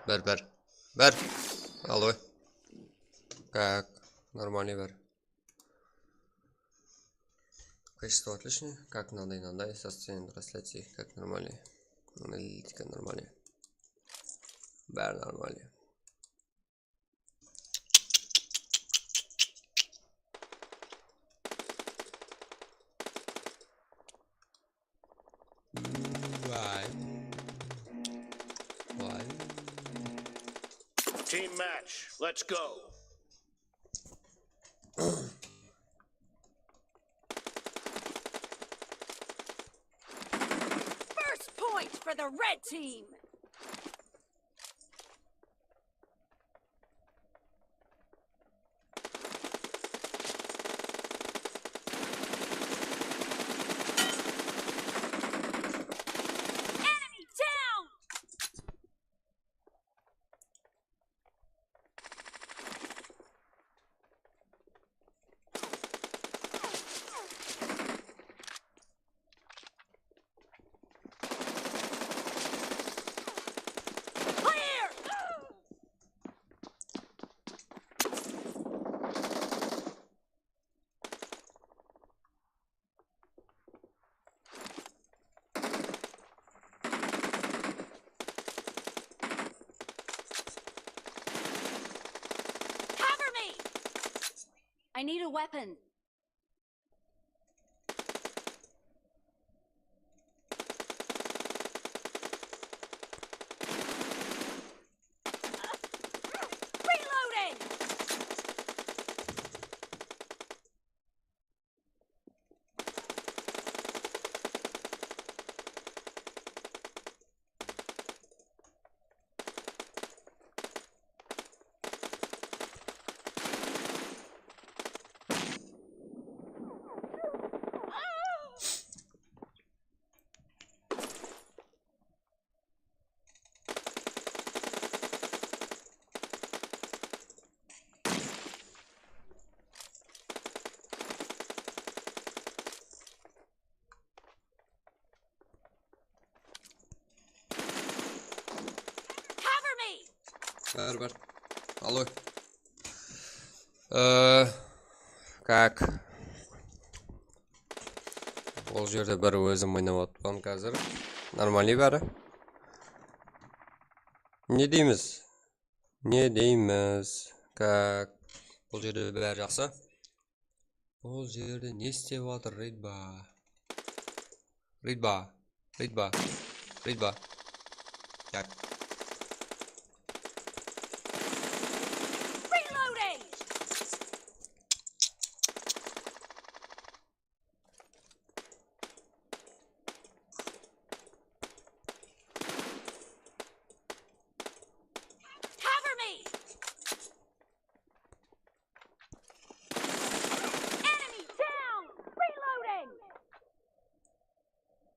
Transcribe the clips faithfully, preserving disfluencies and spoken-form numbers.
Bir, bir. Bir. Alo. Как? Нормальный bir. Качество отличный. Как надо и надо. Состояние трансляции как нормальный. Аналитика нормальный. Бәрі нормальный. Vay. Vay. Team match, let's go. First point for the red team. Enemy down! Clear! Cover me! I need a weapon. Reloading! Cover me! Bár, bár. Alo. Ee, как? Ol jerde bir ózim oynap atırman házir. Нормальный bári. Ne deymiz? Ne deymiz? Как? Bul jerde bári jaqsı. Bul jerde ne islep atır, Ridba? Ridba, Ridba, Ridba. Как? Reloading! Cover me! Enemy down! Reloading!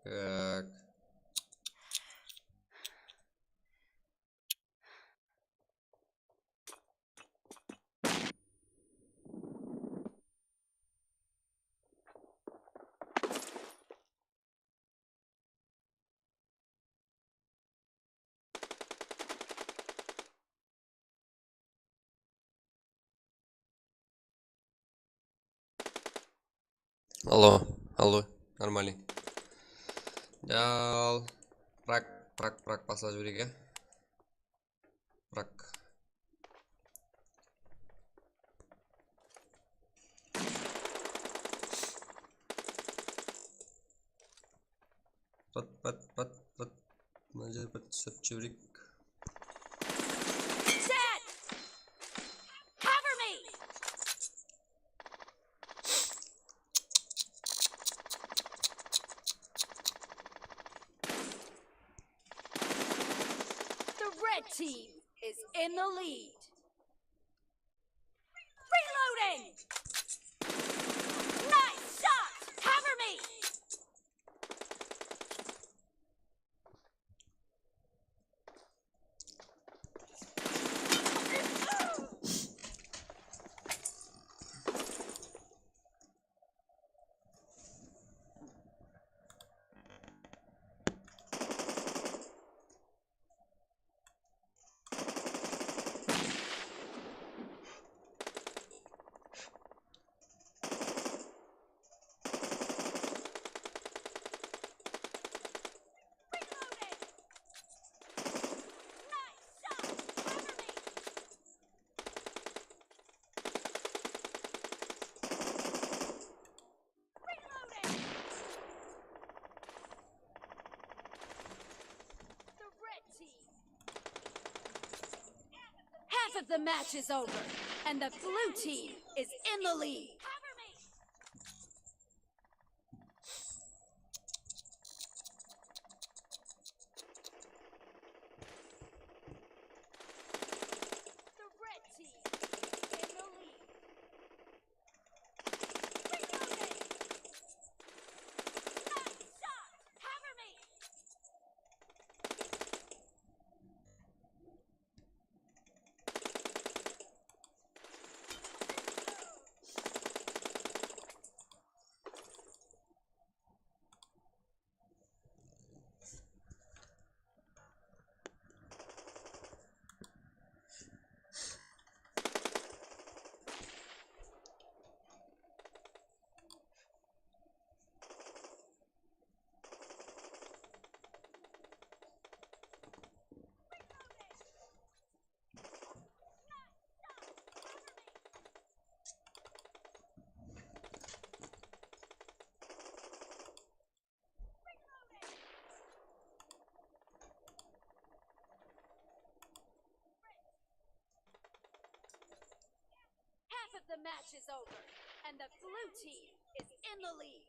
Так. Alo, alo, нормальный. Al, prak, prak, prak, baslap jibereyik, ya. Prak. Pat, pat, pat, pat. Mına jer bir túsirip jibereyik. Set! Cover me! The red team is in the lead. Reloading! Nice shot! Cover me! The match is over, and the blue team is in the lead. The red team in the lead. Reloading! Last shot! Cover me! Half of the match is over, and the blue team is in the lead.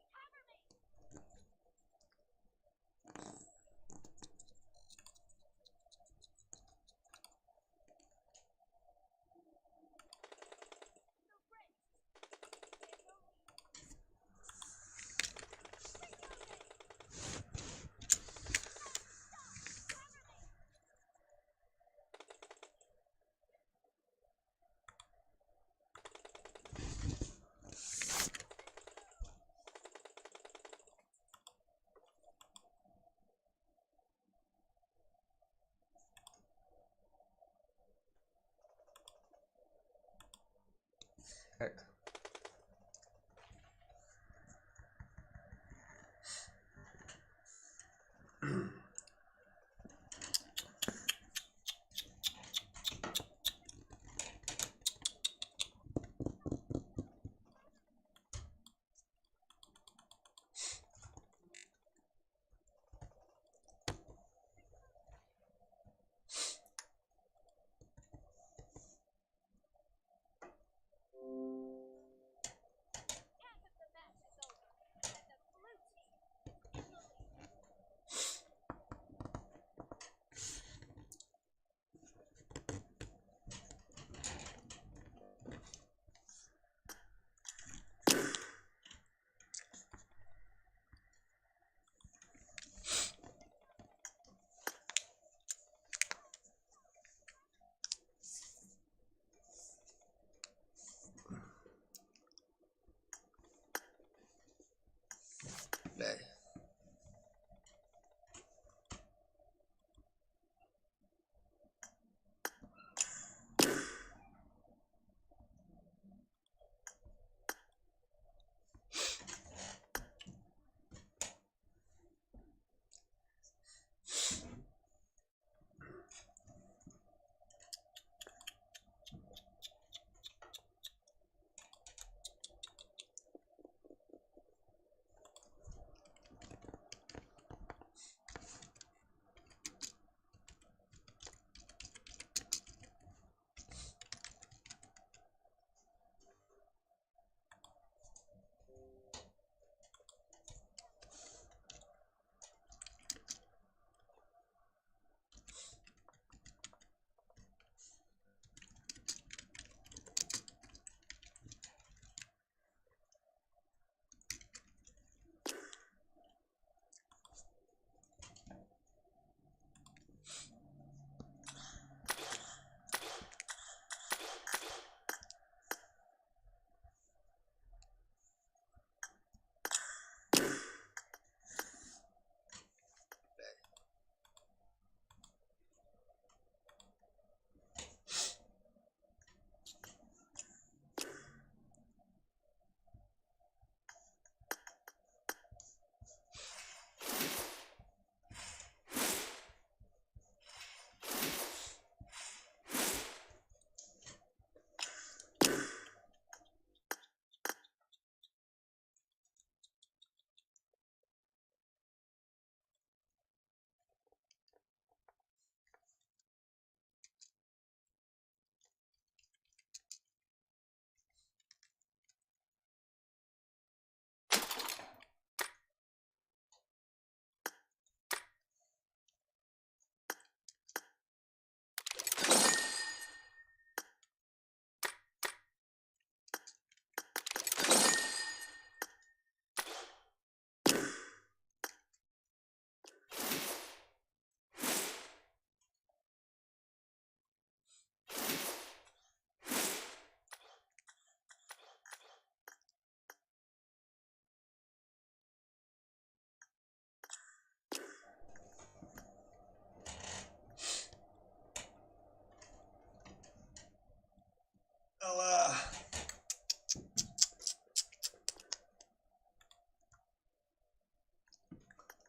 Ala.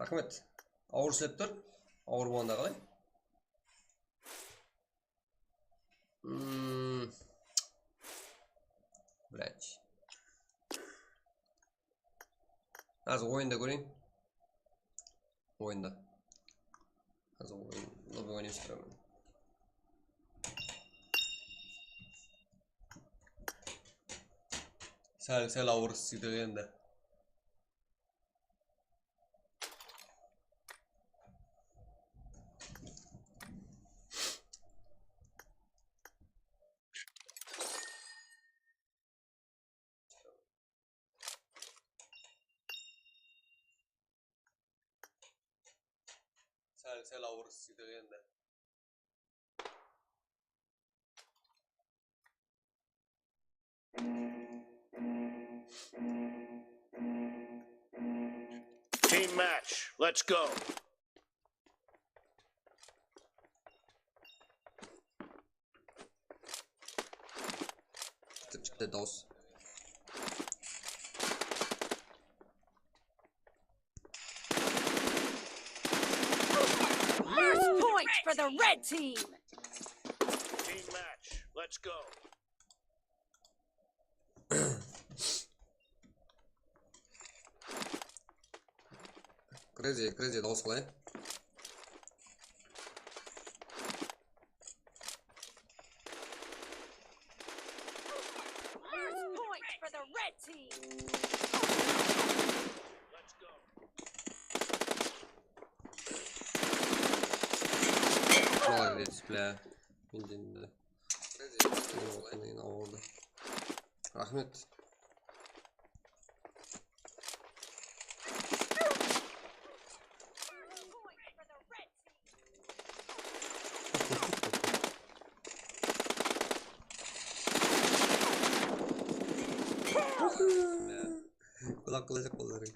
Raxmet. Awır islep tur. Awır bolǵanda qalay? Hmm. Блядь. Házir oyında kóreyin. Oyında. Házir oyın, lobby oynaymız, kóremen. Sál, sál awır isleydi endi. Sál, sál awır isleydi endi. Team match, let's go. Tipte dawıs. First point for the red team. Team match, let's go. Crazy, Crazy, dawıs qalay? First point for the red team. Молодец, бля. Менден de. Raxmet. Qulaq qılajaq qollarıń.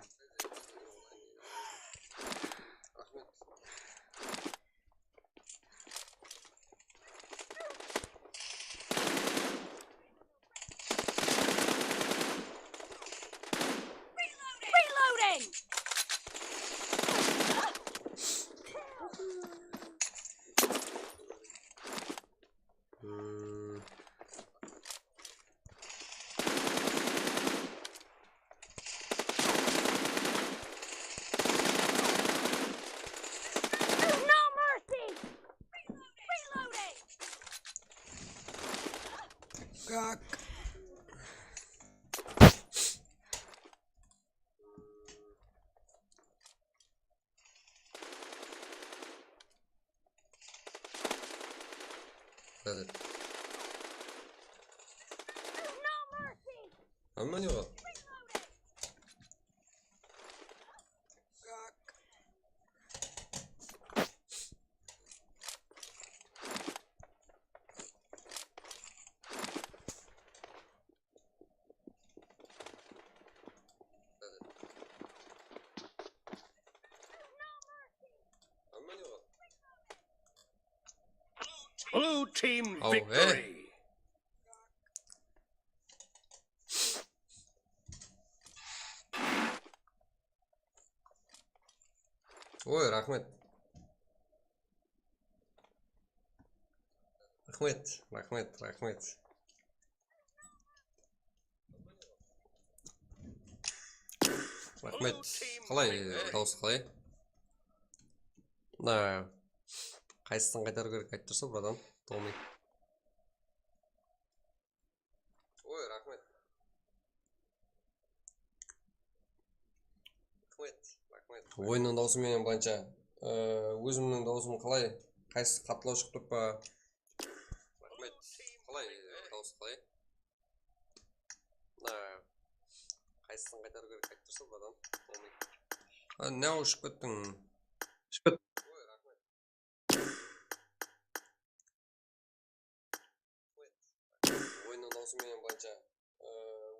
Reloading! Hmm. No mercy! Reloading! Как? Házir. Hamma ne bar? Blue team victory. Oy, raxmet. Raxmet, raxmet, raxmet. Raxmet. Qalay, dawıs qalay? Mına, qaysısın qaytarıw kerek, aytıp tursa, bratan, Tomi. Oy, raxmet. Raxmet, raxmet. Oyınnıń dawısı menen bılayınsha, e, ózimniń dawısım qalay? Qaysı qattılaw shıǵıp turıp pa? Raxmet. Qalay, e, dawıs qalay? Mına, qaysısın qaytarıw kerek, aytıp tursa, bratan. Bolmaydı. A, ne ushıp kettiń? Ushıp kettiń. Oy, raxmet. Oyınnıń dawısı menen bılayınsha, e,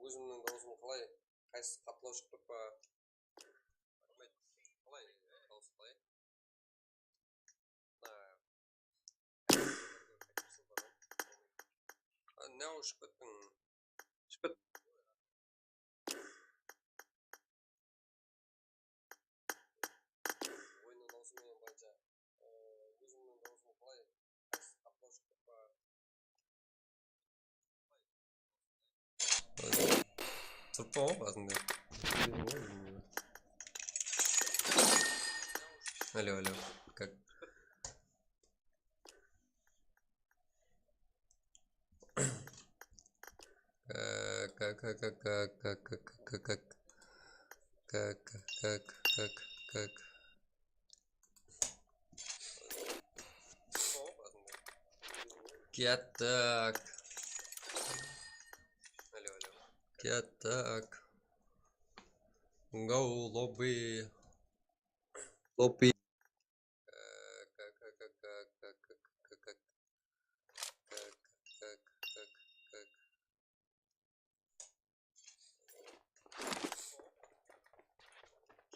ózimniń dawısım qalay? Qaysı qattılaw shıǵıp turıp pa? Raxmet. Qalay, e, dawıs qalay? A, ne Ya, ushıp kettiń. Ushıp kettiń. Oyınnıń dawısı menen boyınsha, e, ózimniń dawısım qalay? Qaysı qaptalshıq turıp pa? Turıp pa ǵoy basında? Alo, alo. Kak? Kak, kak, kak. Kettik. Kettik. Go, lobby. Lobby.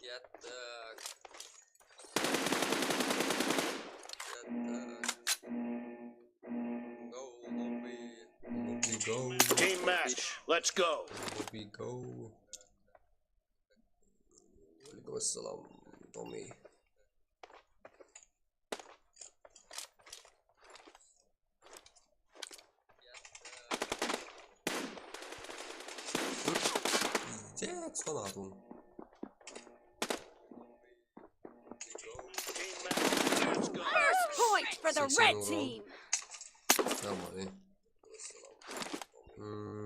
Kettik. Kettik. Go, lobby. Lobby, go. Team match. Let's go. Lobby, go. Aleykum assalam, Tomi. Tek son atın. First point for the red team. Tamam, e. Hmm.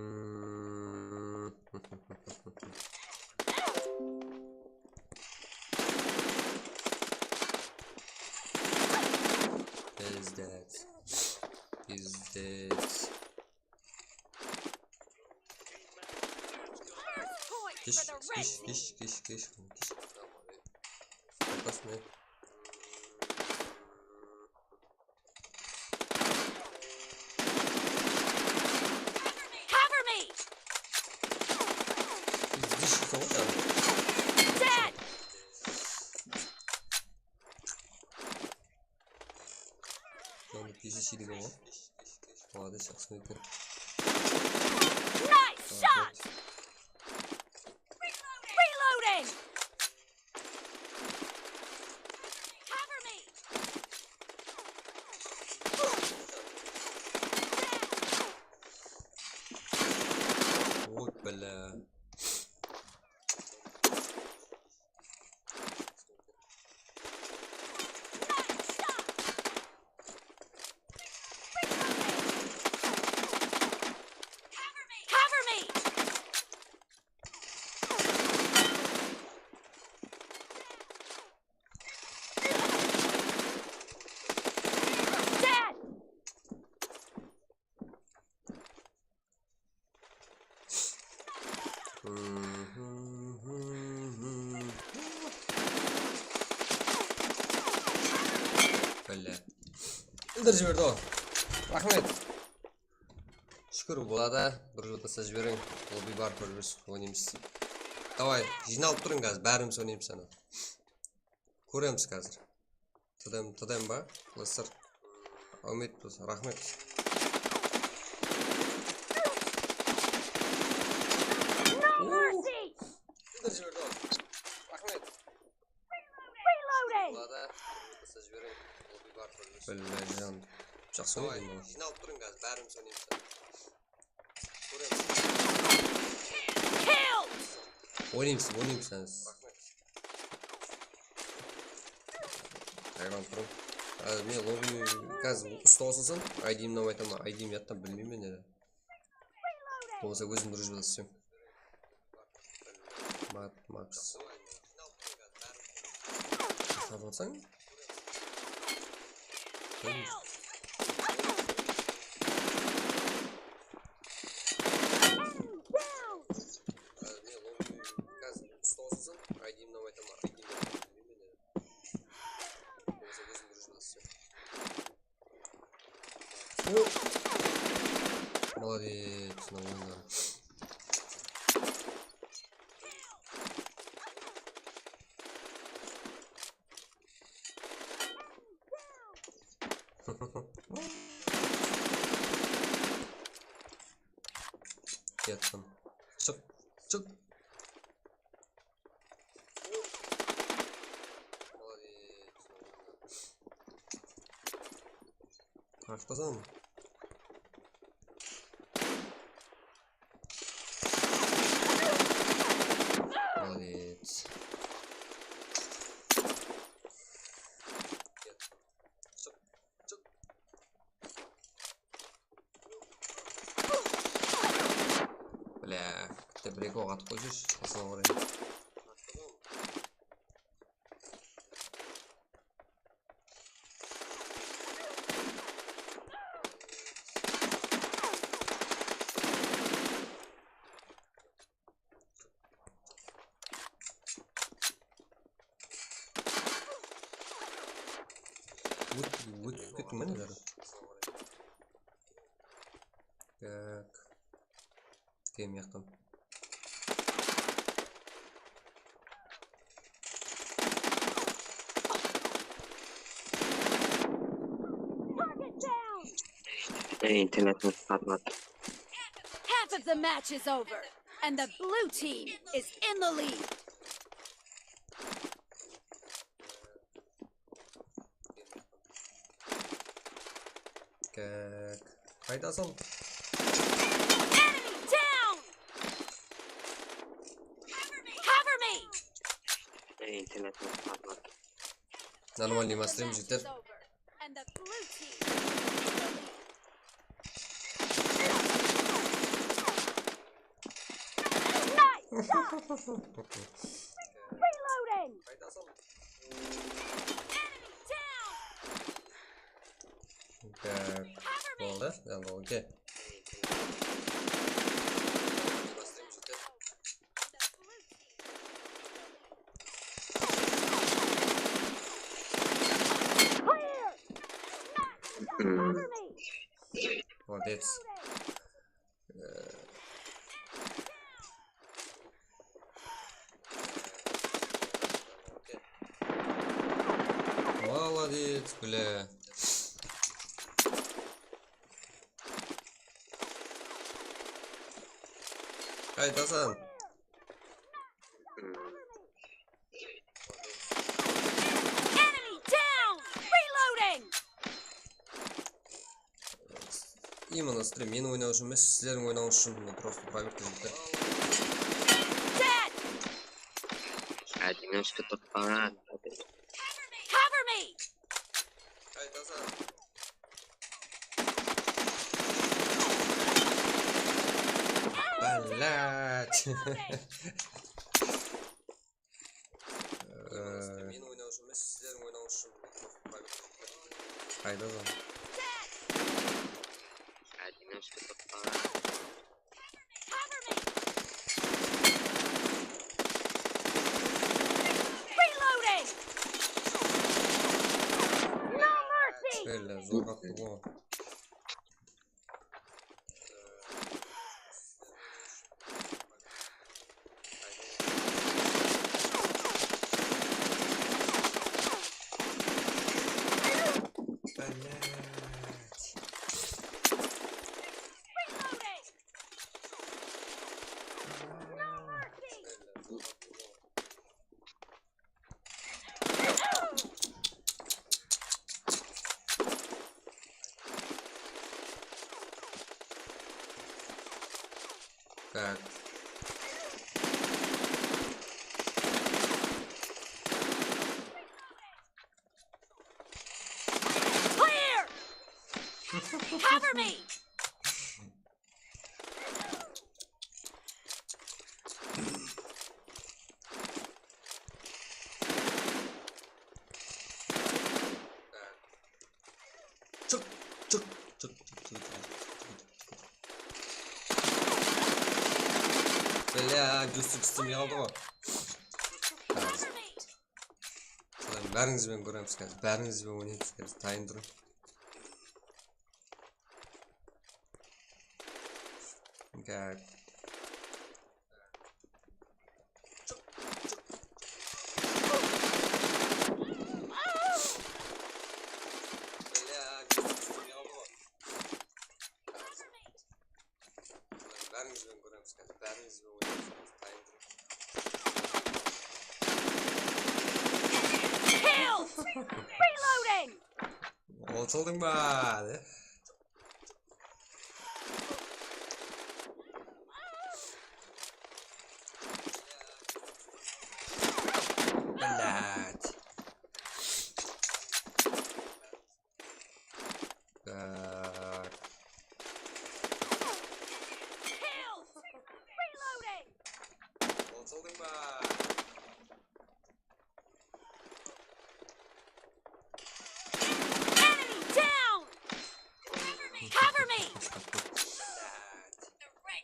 Пиздец. Пиздец. Kesh, kesh, kesh, kesh, kesh. Опасно. Cover me! Здесь что-то вот там. Dead! Mınaw bir kese siydi ǵoy. Молодец, jaqsı eken. Nice shot! Reloading! Cover me! Oy, bala. Cover me! Dead! Bala. Ildir jiberdi ǵoy. Raxmet. Shúkir, boladı. Bir jotlasa jiberiń. Lobby bar, bir-birimiz oynaymız. Davay, jıynalıp turıń házir, bárimiz oynaymız ana. Kóremiz házir. T D M, T D M ba? Klaslar. Áwmet bolsın, raxmet. No mercy! Raxmet. Reloading! Boladı. Jiberiń. Billaján. Jaqsı oynadım. Jıynalıp turıń házir, bárimiz oynaymız. Kill! Oynaymız, oynaymız. Hayran turıń. Házir men lobby házir usta bolsın, I D-mdi aytaman, I D-mdi yattap bilmeymen ele. Bolmasa ózim durıp jiberirim. Mad Max. Satıp alsań? Молодец, нормально. Yattım. Shıq, shıq. Qaqtasań. Молодец. Блядь, bitta bir-eki oq atıp qoysash, shıǵasına qaray. Ót-, ótip kettiń be, ne bári? Tak. Kel, mıyaqtan. Ey, internetim patladı. Half of the match is over, and the blue team is in the lead. Tak. Qaydasań? Enemy down! Cover me! Ey, internetim patladı. Normalnıy mastrim jeter. And the blue team. Nice shot! Reloading! Enemy down! Tak, boldı, boldı, okey. Clear! Nice shot! Cover me! Молодец. Молодец, бля. Qaytasań? Enemy down! Reloading! Именно стрим meniń oynawıshım emes, sizlerdiń oynawıshın, men просто проверка etip. Dead! Adamlar ushıp turıp baradı. Cover me! Qaytasań? Блядь. Meniń oynawıshım emes, sizlerdiń oynawıshın. Qaytasań? Cover me! Reloading! No mercy! Bella, zor qaptı ǵo. Блядь. Так. Clear! Cover me! Çık, çık, çık, çık. Bela, júz seksen qaldı ǵo. Bárińiz benen kóremiz házir, bárińiz benen oynaymız házir, tayın turıń. Gel. Bárińiz benen kóremiz. Reloading! Otıldıń ba? Блядь. Так. Killed! Reloading! Otıldıń ba? Enemy down! Cover me!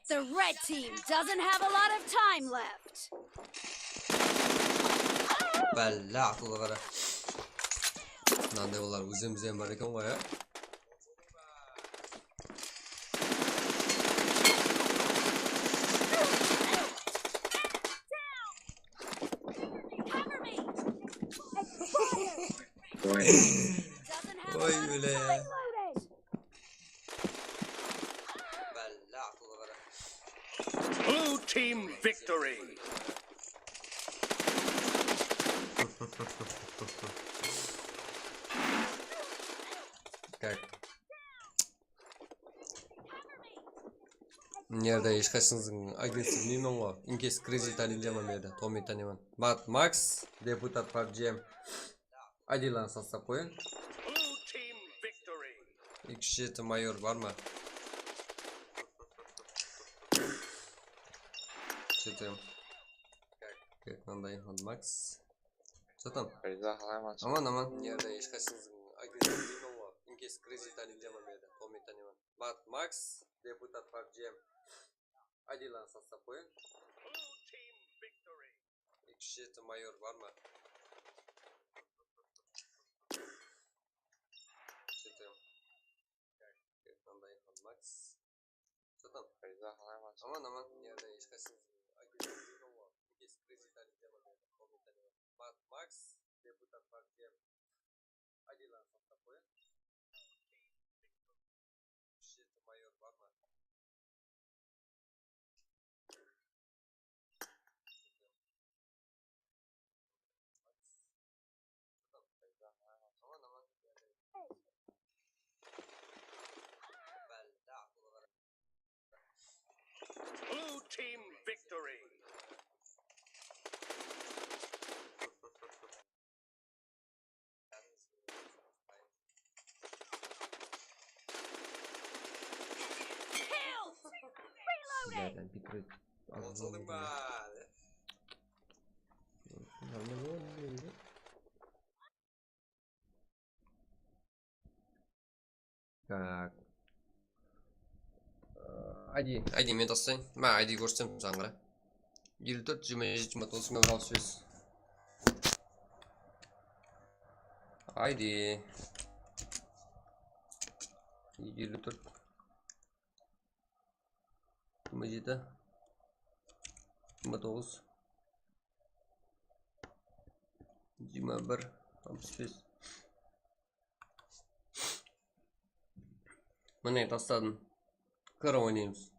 The red team doesn't have a lot of time left. Bálle, atıwǵa qara. Mınanday olar ózimizden bar eken ǵoy, ya. Oy, óle. Blue team victory. Как? Mına jerde hesh qaysıńızdıń I D'sin bilmeymen ǵoy. In case Crazy tanıydı ma mına jerde? Tomi tanıyman. Mad Max, deputat pabji. I D'larıńızdı taslap qoyıń. Blue team victory. X jeti mayor bar ma? Jeti. Kek, mınanday, Mad Max. Jatan. Fayza, qalayman? Aman, aman. Mına jerde hesh qaysıńızdıń I D'sin bilmeymen ǵoy. In case Crazy tanıydı ma mına jerde? Tomi tanıyman. Mad Max, deputat pabji. I D'larıńızdı taslap qoyıń. X jeti mayor bar ma? Jeti. Mınanday, Mad Max. Jatan. Fayza, qalayman? Aman, aman. Mına jerde hesh qaysıńız Mad Max, deputat pabji. I D'larıńızdı taslap qoyıń. Jeti mayor bar ma? Blue team victory. Блядь, антикрыт. Otıldıń ba? Нормально, нормально. Так. I D, I D men taslayın. Ma, I D kórsem, saǵan qara. Elli tórt, jigirma jeti, jigirma toǵız, jigirma alpıs bes. I D. Elli tórt. Jigirma jeti, jigirma toǵız, jigirma bir, alpıs bes. Mine, tasladım. Kir oynaymız.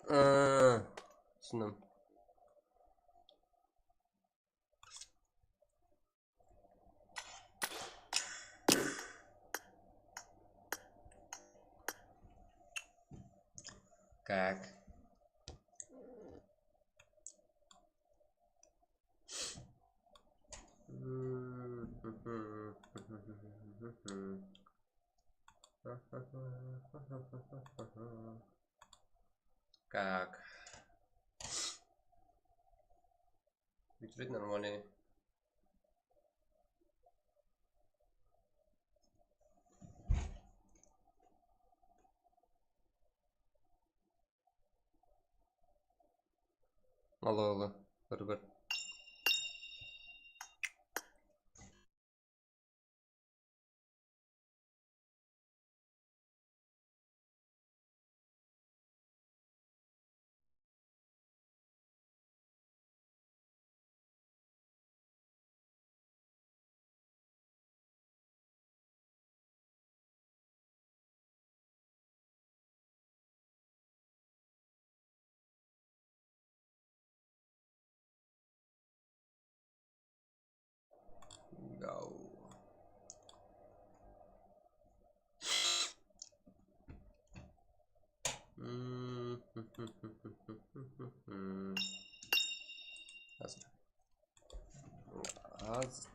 Aa, túsindim. Как? Как? Смотреть нормально. Ала, ала. Bir, bir. Gau. Hmm. Házir. Házir.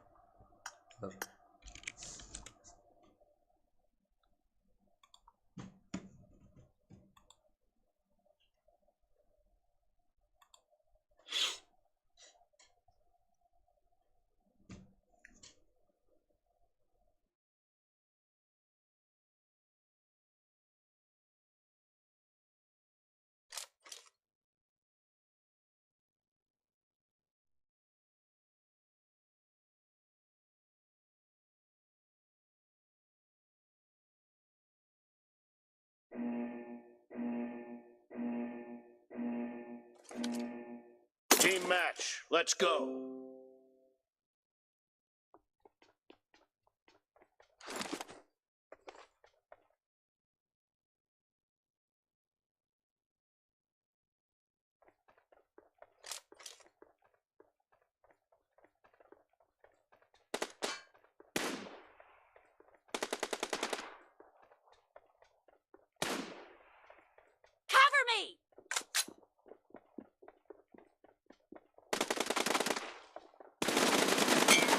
Team match, let's go. Cover me!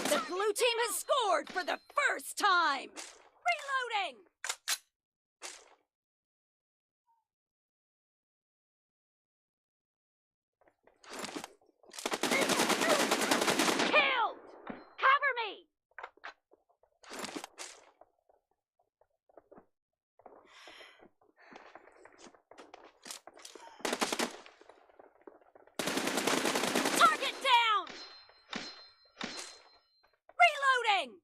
The blue team has scored for the first time! Reloading! Killed! Cover me! Target down! Reloading!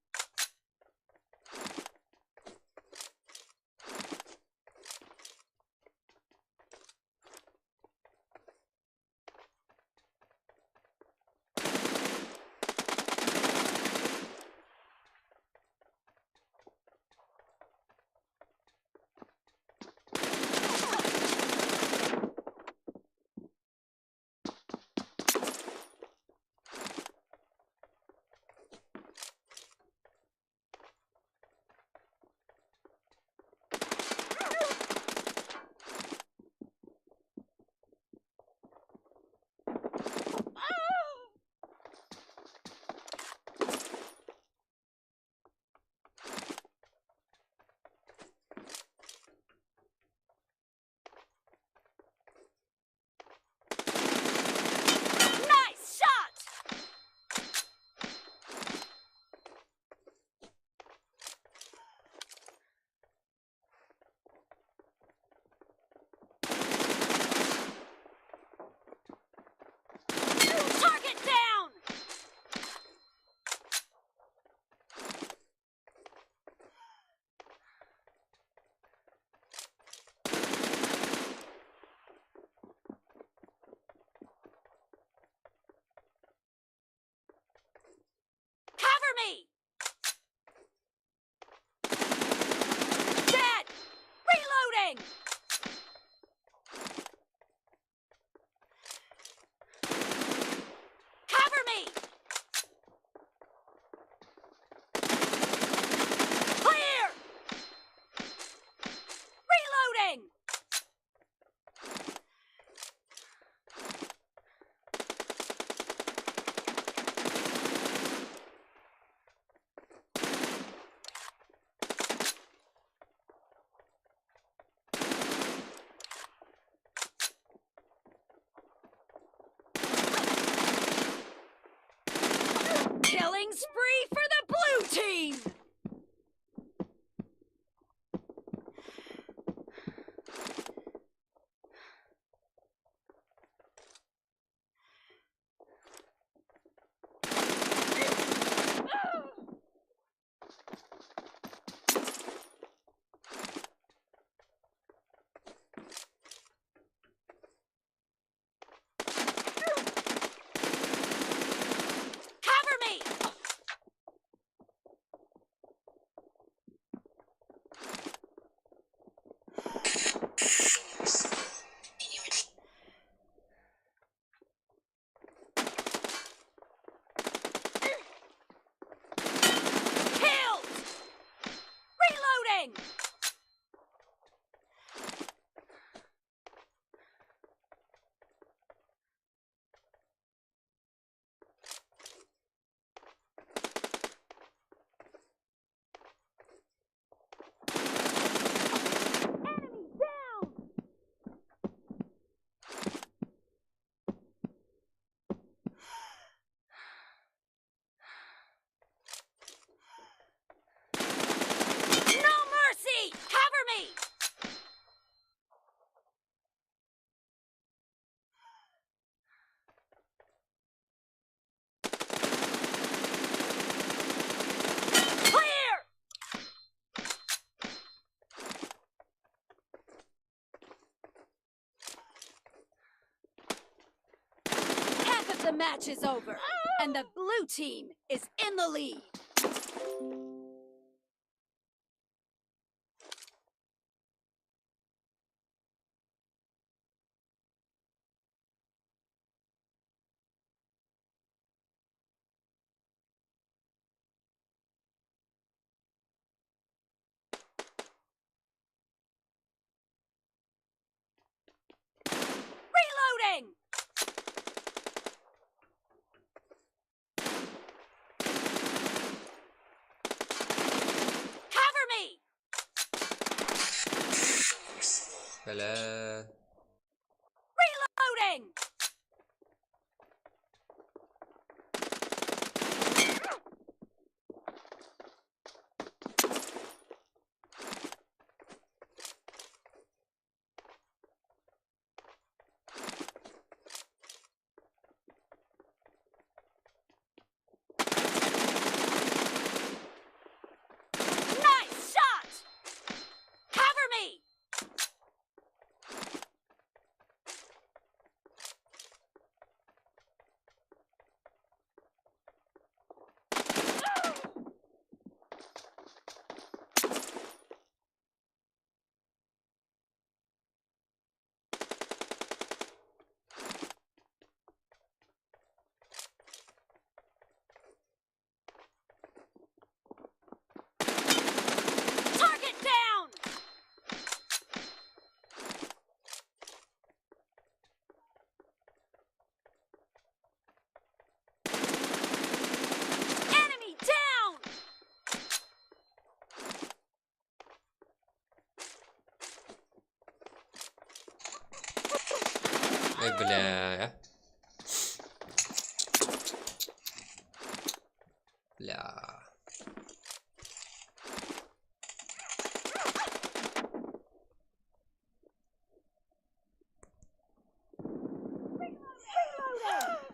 Nice shot! The match is over, and the blue team is in the lead. Reloading! Cover me! Bala. Reloading! Nice shot! Cover me! Target down! Enemy down! Ey, bla, ya. Bla.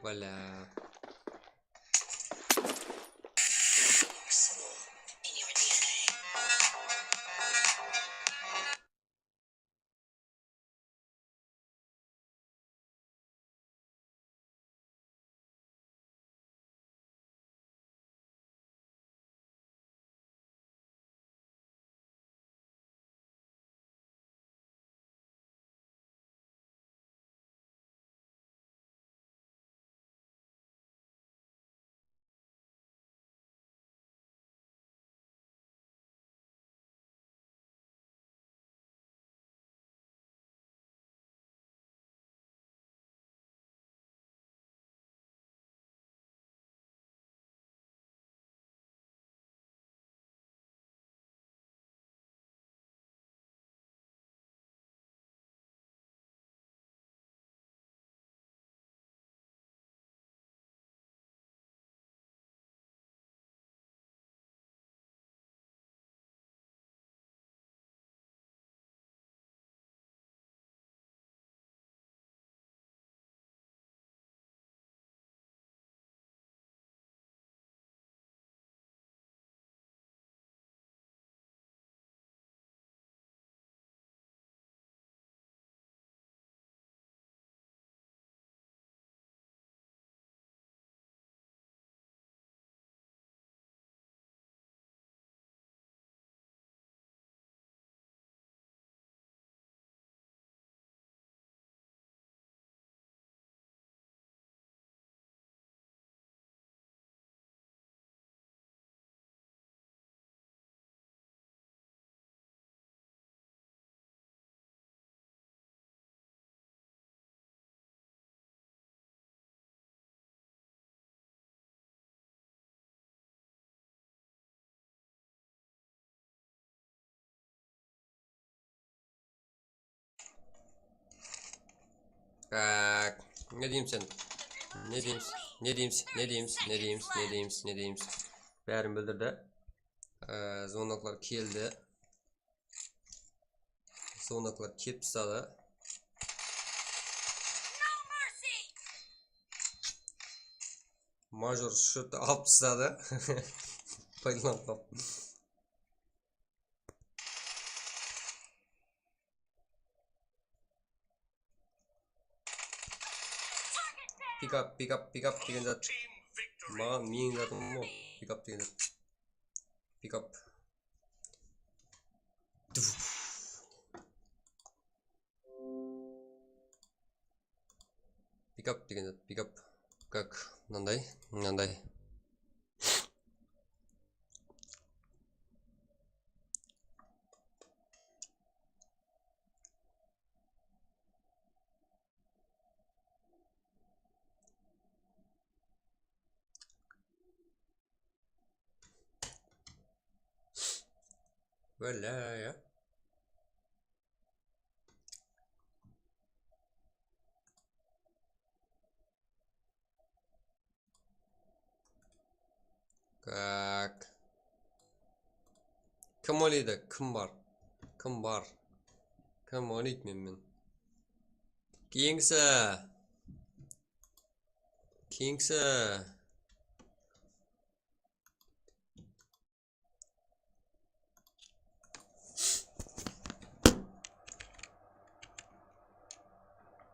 Bla. Tak, ne deymiz sen? Ne deymiz? Ne deymiz? Ne deymiz? Ne deymiz? Ne deymiz? Ne deymiz? Bárin bildirdi. Ee, zvonoklar keldi. Zvonoklar kelip tasladı. Major shorttı alıp tasladı. Paydalanıp qaldım. Pick up, pick up, pick up degen zat. Maǵan meniń zatım ǵoy, pick up degen zat. Pick up. Tuf. Pick up degen zat, pick up. Как? Mınanday, mınanday. Валяя. Так. Kim oynaydı? Kim bar? Kim bar? Kim oynaydı menmen? Keyingisi. Keyingisi.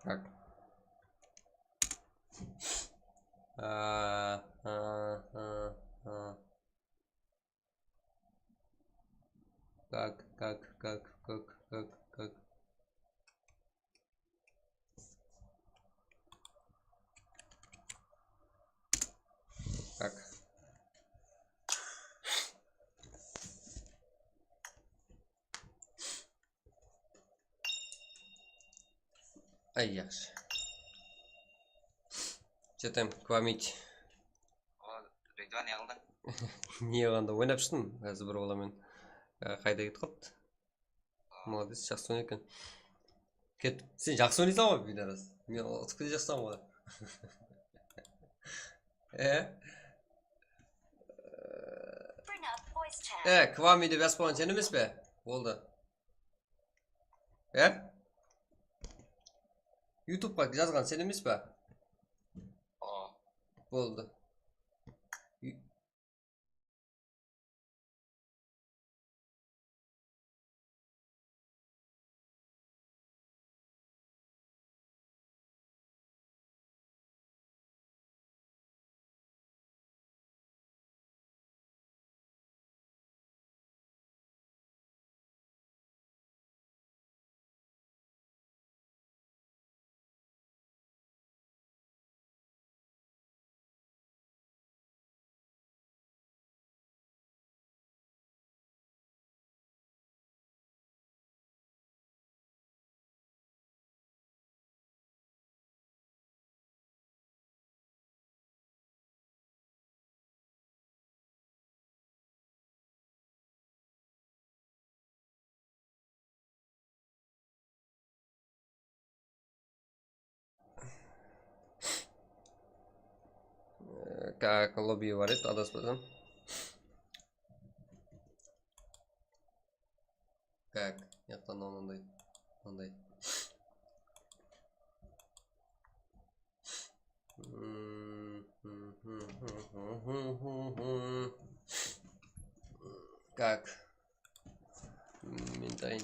Так. А, а, а, а. Как, как, как, как, как, как. Так. Ay, yaqshı. Что там, Kvamit? O, Ridvan, ne qıldıń? Ne qılǵanda oynap shıqtım, házir bir bala menen. Á, qayda ketip qaldı? Молодец, jaqsı oynaydı eken. Ket, sen jaqsı oynaysań ǵoy, piydaras. Men utıp kete jaqsań ǵoy. E? E, Kvami dep jazıp qoyǵan sen emes pe? Boldı. E? YouTubeqa jazǵan sen emes pe? Boldı. Как, lobby bar edi, adaspasam. Как, yaqtan mınanday, mınanday. Как? Mintayın.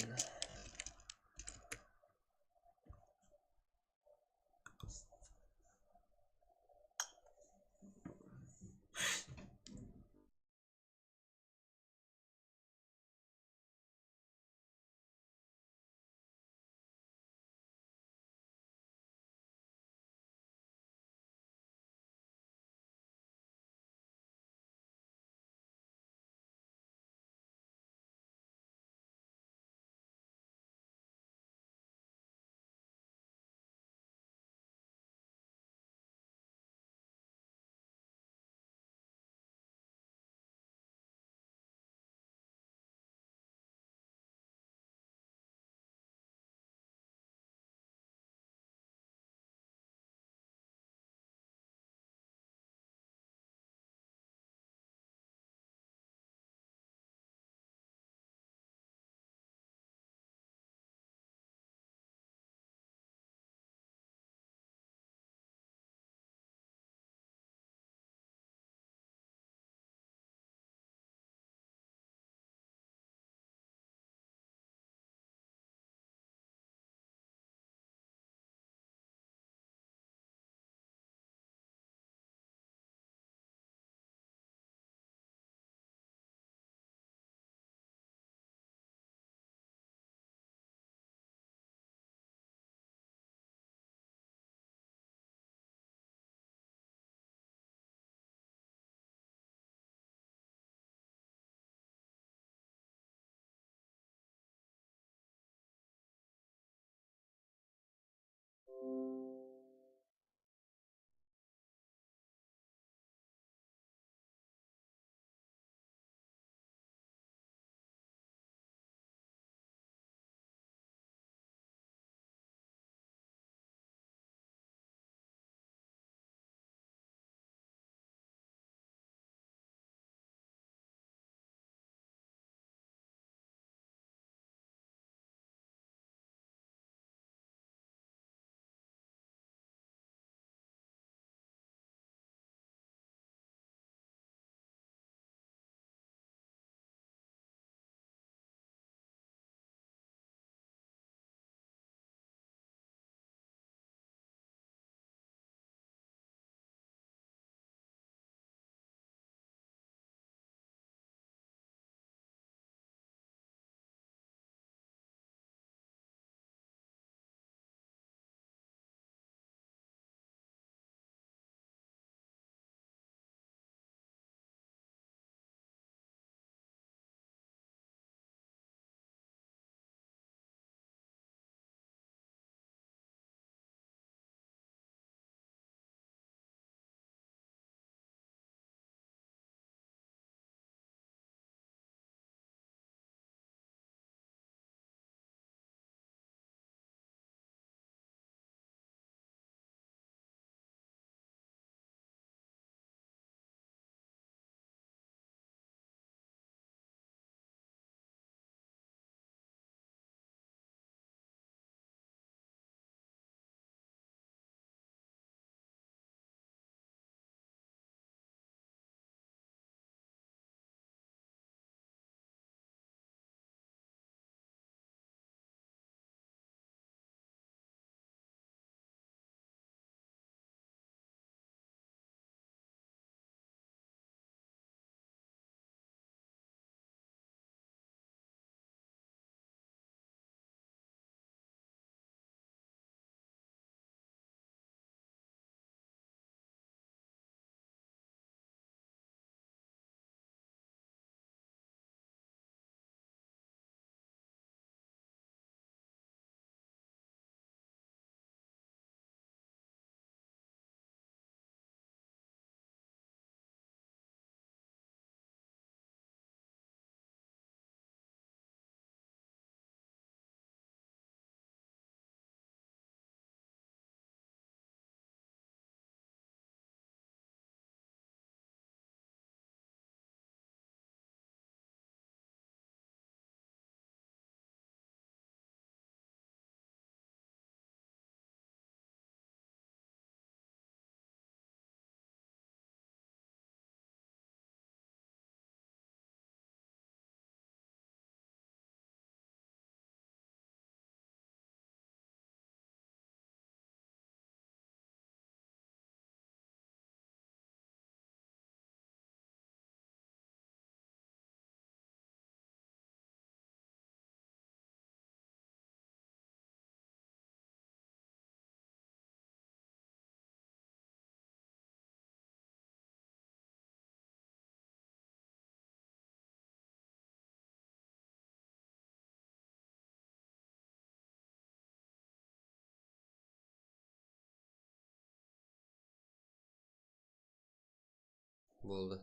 Boldı.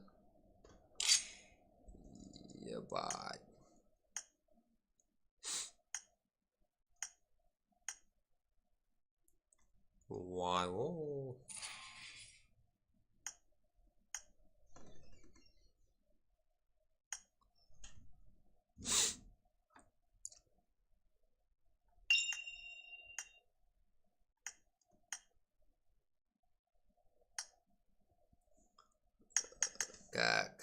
Ебать. Vay, o. Так.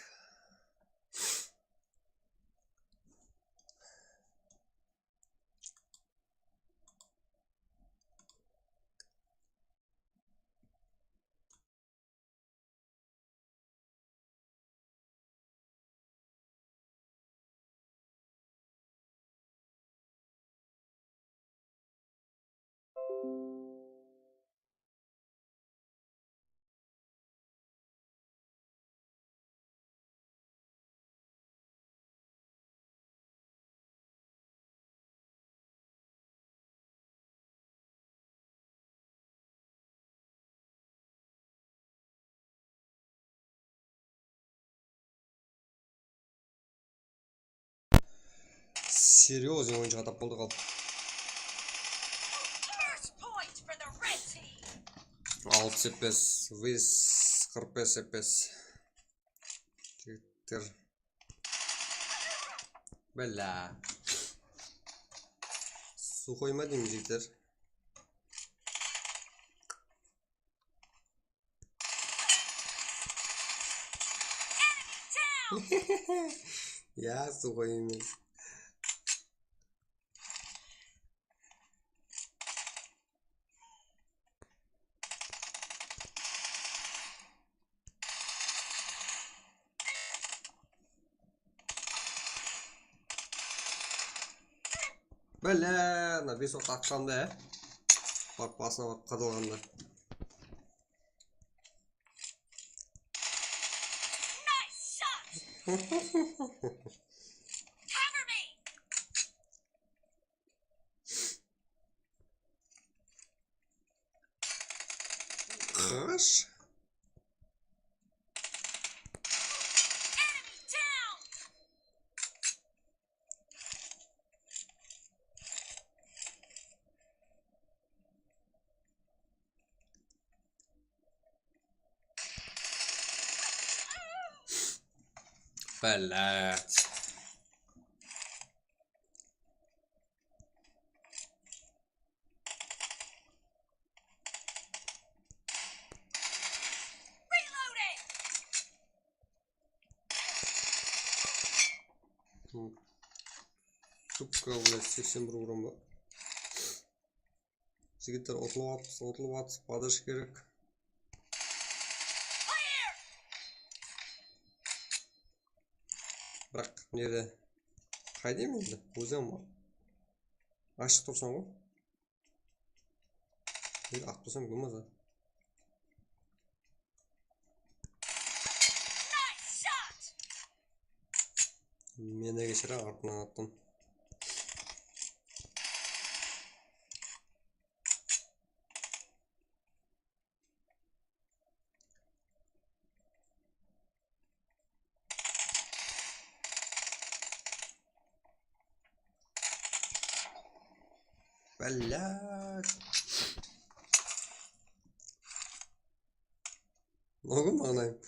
Серьёзный oyıncı atap boldı ǵal. Alpıs F P S, Wiz qırq bes F P S. Jigitler. Bala. Suxoy ma deymen, jigitler? Ya, suxoy emes. Bala, mına bes oqtı atqanda, ya. Barıp basına barıp qadalǵanda. Qash. Блядь. Suka, блядь, seksen bir uram bar. Jigitler, utılıp atırmız, utılıp atırmız, поддержка kerek. Biraq, nede? Qaydayım endi? Ózim ashıp tursań ǵoy. Bir at tursam bolmaz a. Meni keshir, artınan attım. Блядь. Noǵım anayım.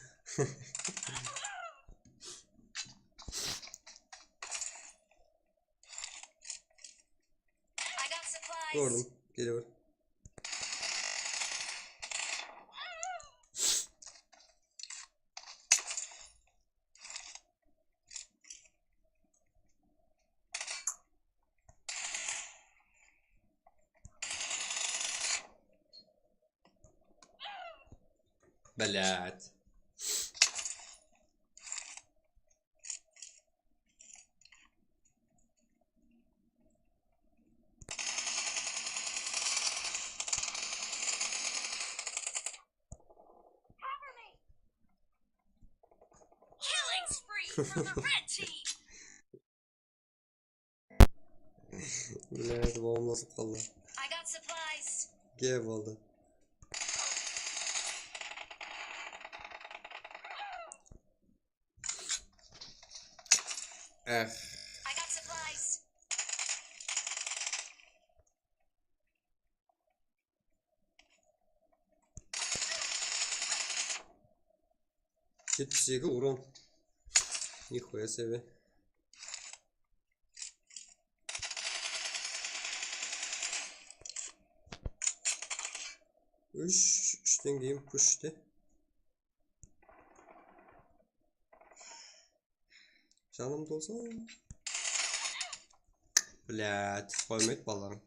Kórdim. Kele ber. Блядь. Killing spree for the red team. Блядь, bombası qaldı. I got supplies. Gel boldı. Eh. I got supplies. Jetpis eki uron. Nihoya sebe. Úsh, úshten keyin pushti. Janım tolsa. Блядь, qoymaydı balalarım.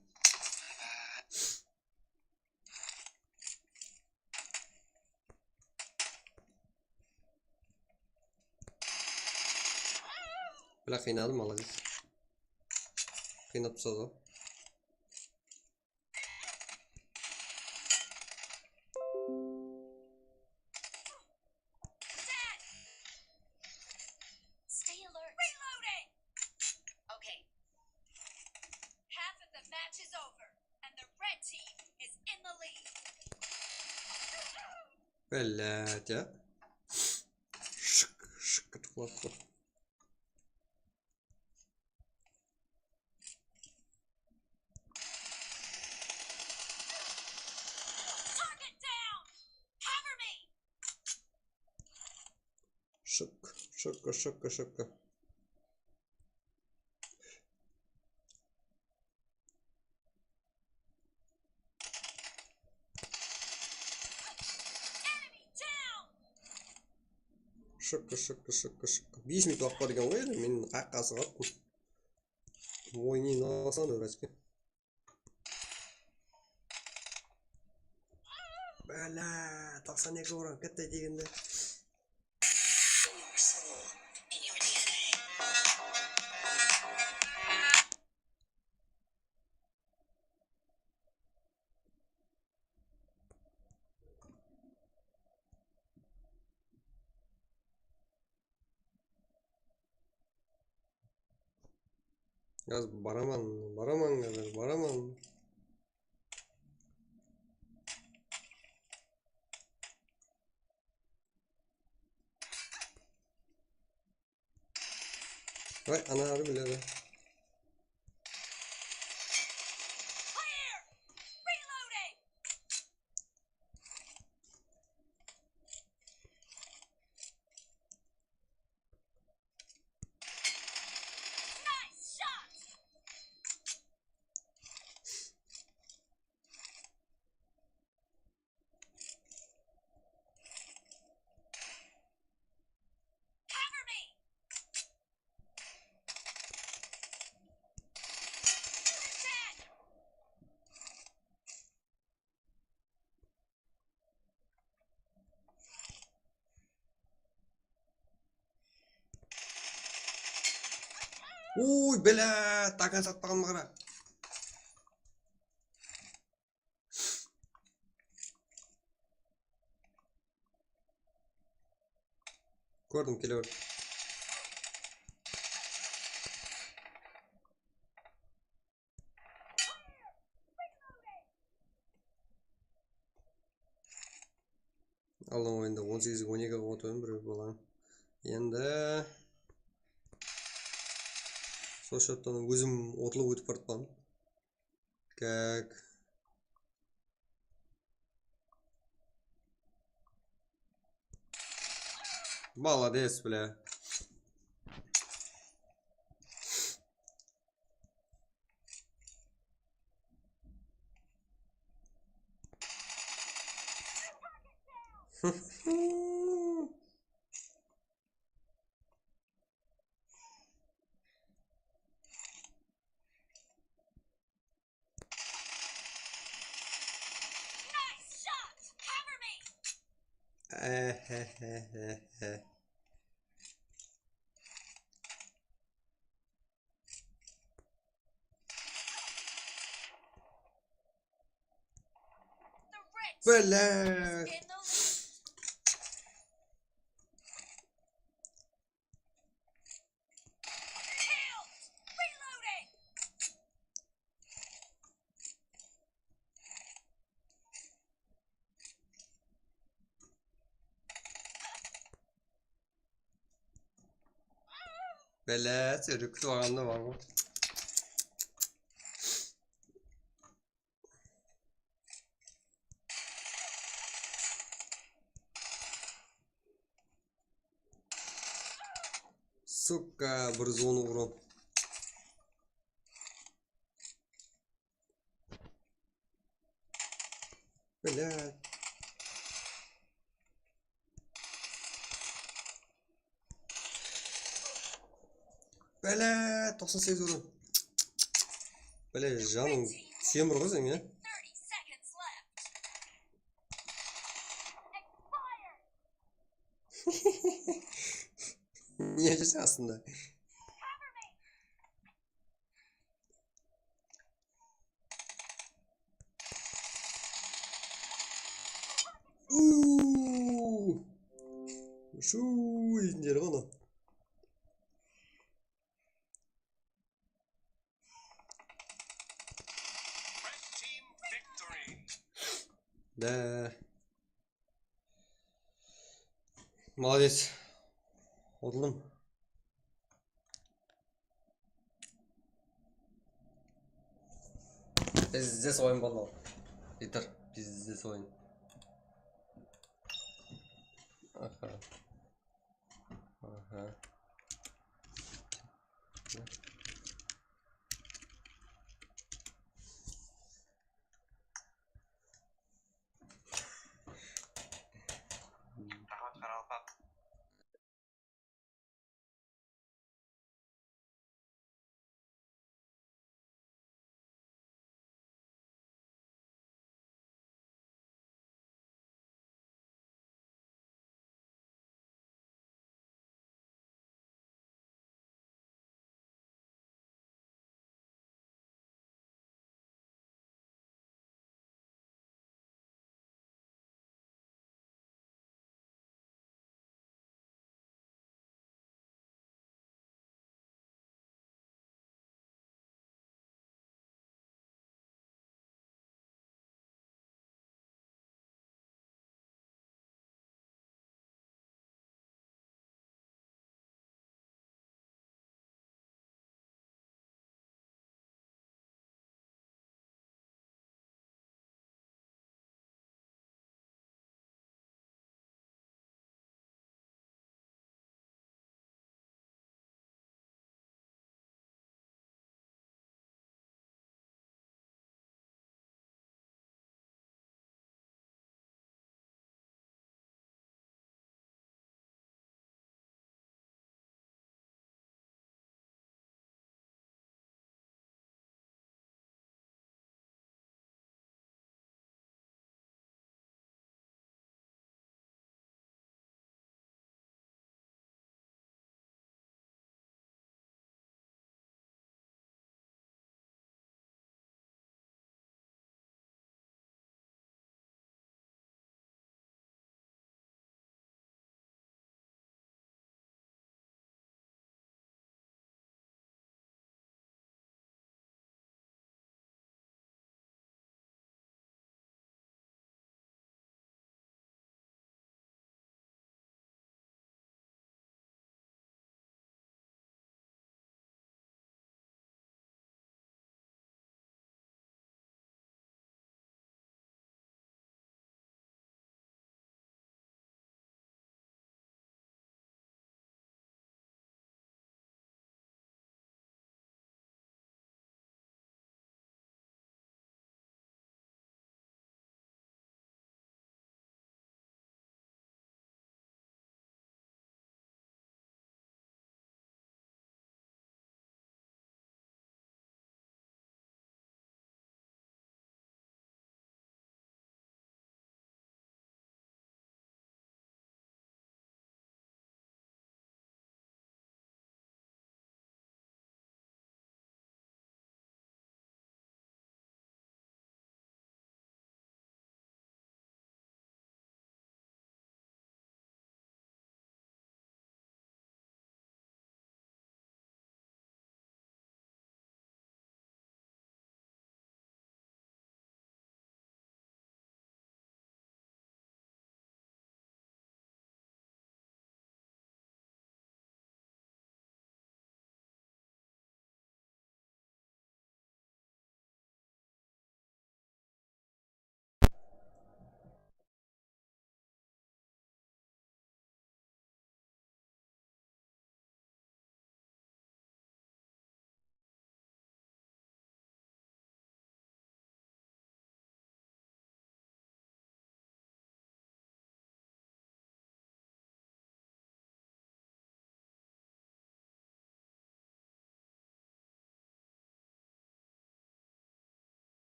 Biraq qıynadım, молодец. Qıynap tasladı. Stay alert. Reloading. Okay. Half of the match is over, and the red team is in the lead. Блядь, а. Shık, shık, qıtıqlap tur. Shık, shık, shık, shık. Shık, shık, shık, shık. Bes minut waqıt bar eken ǵoy, endi men qayaqqa asıǵıp attım. Oynayın alsam da, bratski. Bala, toqsan eki uran, katta degende. Házir baraman, baraman, házir baraman. Vay, anarı biledi. Uy, bele, takan satpaǵanıma qara. Kórdim, kele ber. Aldın oyında on segizge on eki qılıp otırdım, bir balań. Endi sol sháptan ózim otılıp ótip baratpan. Kak. Молодец, бля. Ehehehehe. Bele. Bele, seni kútip alǵanda bar ǵoy. Сука, bir zonu uran. Блядь. Блядь, toqsan segiz urın. Блядь, janıń túsemiz ǵoy seniń, ya? Ne júrseń astında? Uuu. Shuuu, deytin jeri ǵoy anau. Da. Молодец. Otıldım. Pizdec oyın boldı. Bitir, pizdec oyın. Aha.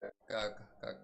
Как, как?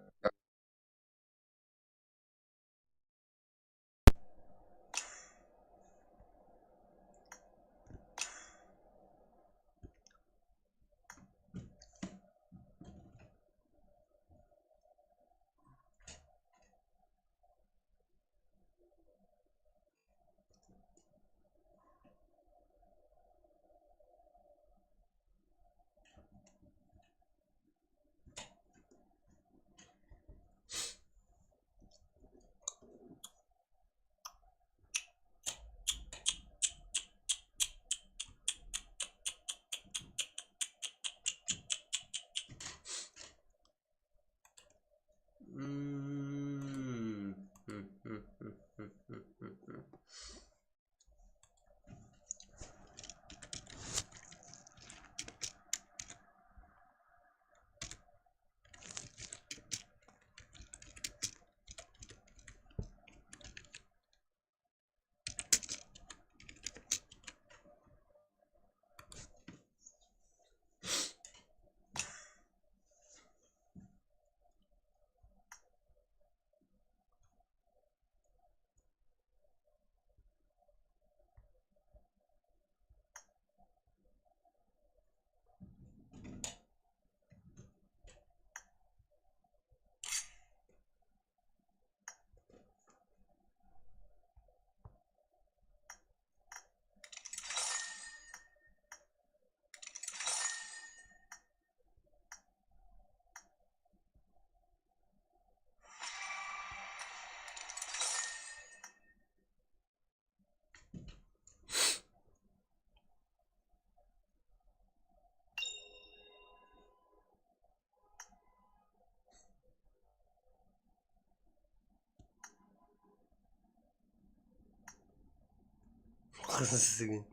Qızın sizgen.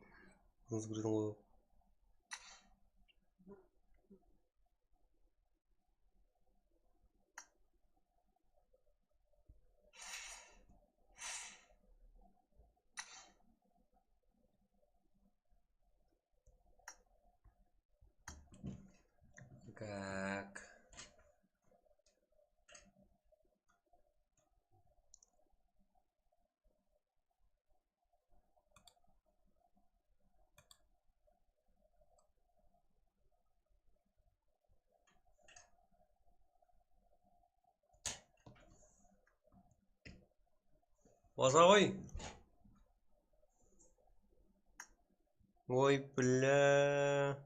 Qızın qoyıp. Как? Basa ǵoy. Oy, billa.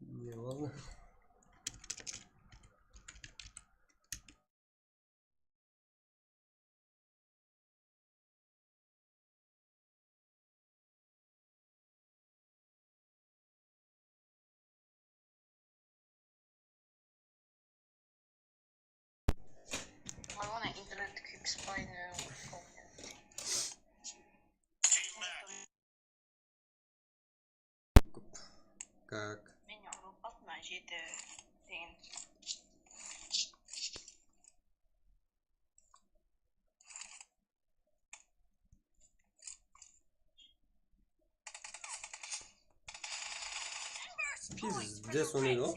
Ne boldı? Mına internet kúyip spayın. Как? Meni urıp qaldı mına jeti degen. Пиздец, он edi ǵo.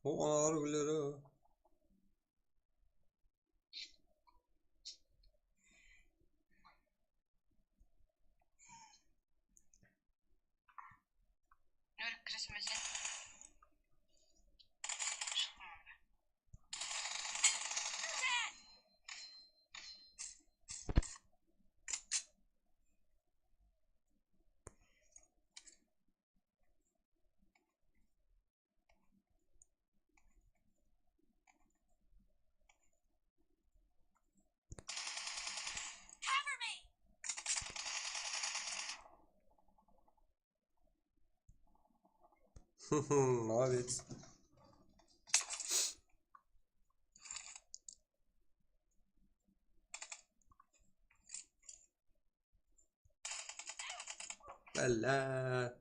O, analar gúlleri. Nörk kiresin be sen? Shıqtım onda. Молодец. Bálá.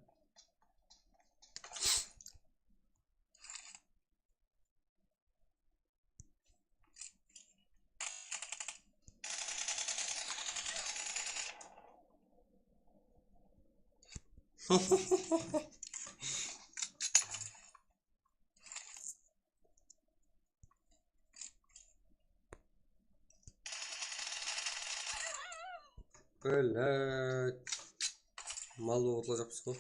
Bálá. Mal bolıp otırajaqpız ǵoy.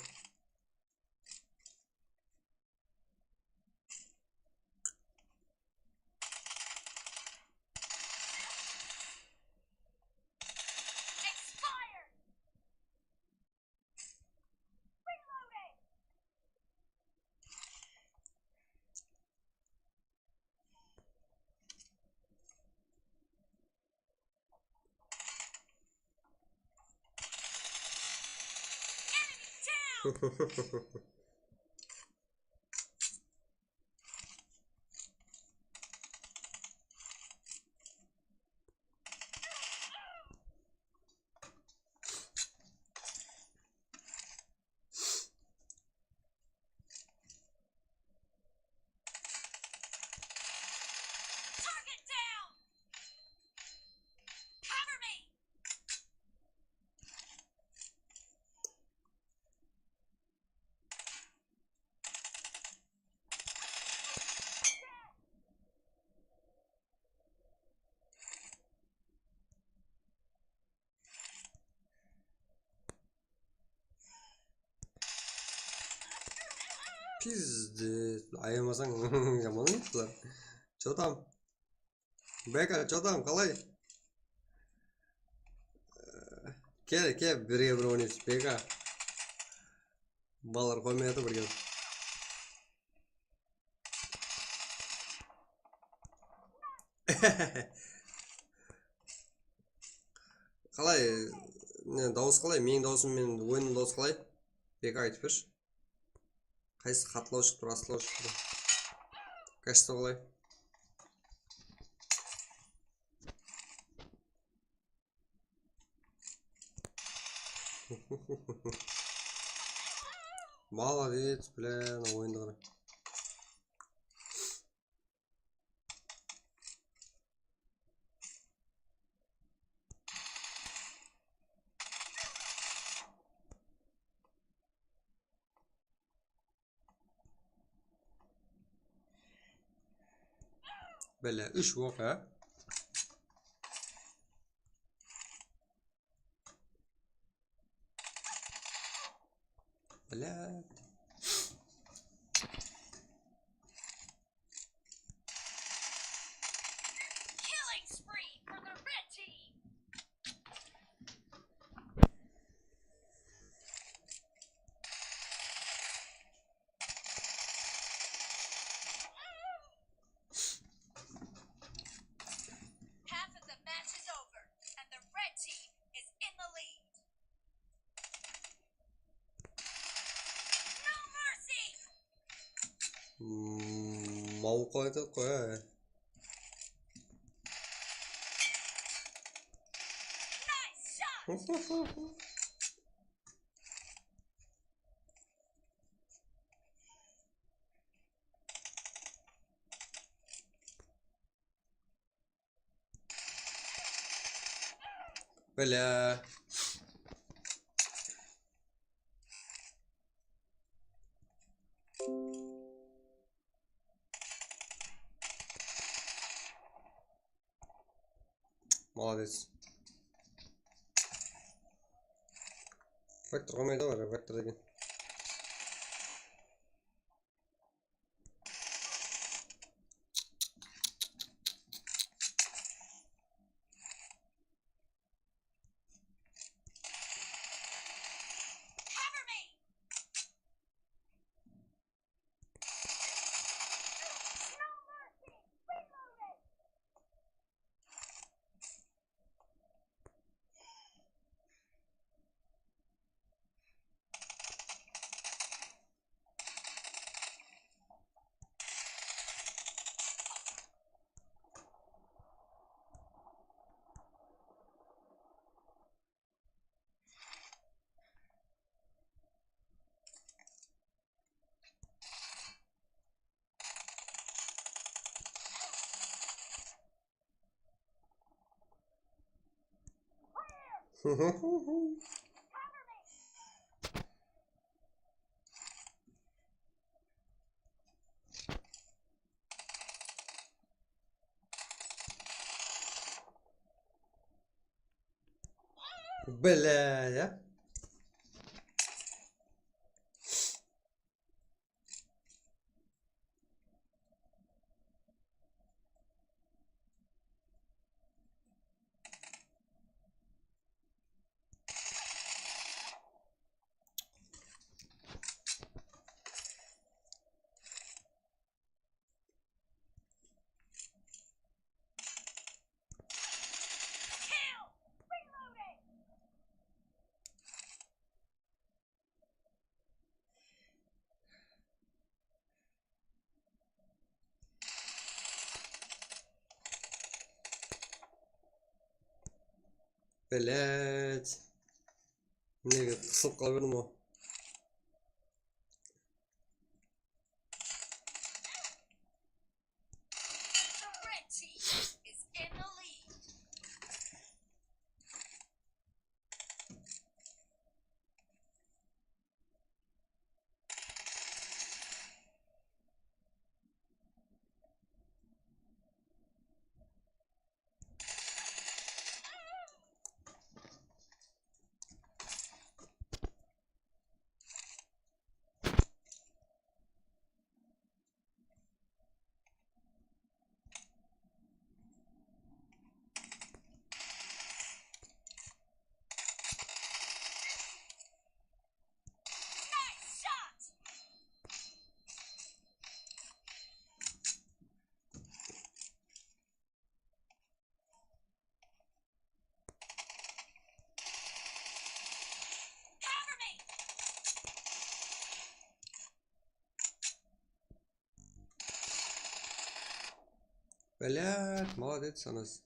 Pizdes, ayamasań jaman oynadılar. Чё там? Beka, чё там, qalay? Kel, kel, birge bir oynaymız, Beka. Balalar qoymay atır birge. Qalay, ne, dawıs qalay? Meniń dawısım menen oyınnıń dawısı qalay? Beka aytıp bershi. Qaysı qatlaw shıǵıp tur, astlaw shıǵıp tur? Качество qalay? Молодец, блин, oyındı qara. Bele, úsh oq, á? Блядь. Killing spree for the red team. Half of the match is over, and the red team is in the lead. No mercy! Hmm, mal qoydı qoy. Nice shot! Бля. Молодец. Vektor qoymaydı ǵoy, vektor degen. Bile ya. Блять. Nege qısılıp qala berdim ǵoy. Блять, молодец, Анас.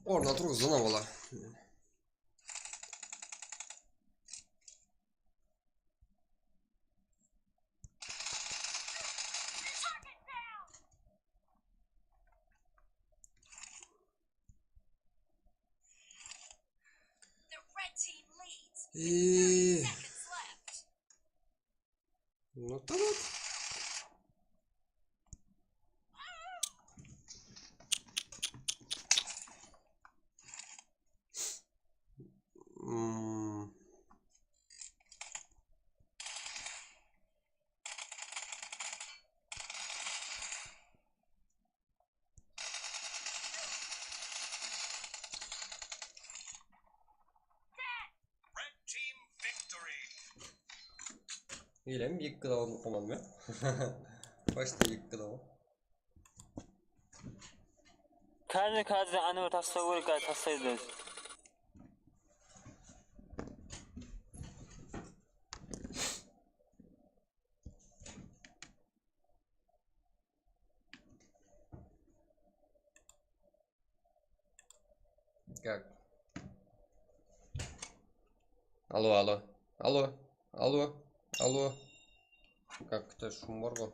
Ornına turǵızdı ana bala. Eee. No, tamam. Hmm. Elem eki kilo aldım komanda men. Почти eki kilo. Házir, házir anı bir taslaw kerek, házir taslaydı. Как? Алло, алло. Алло, алло, алло. Как-то шум bar ǵoy.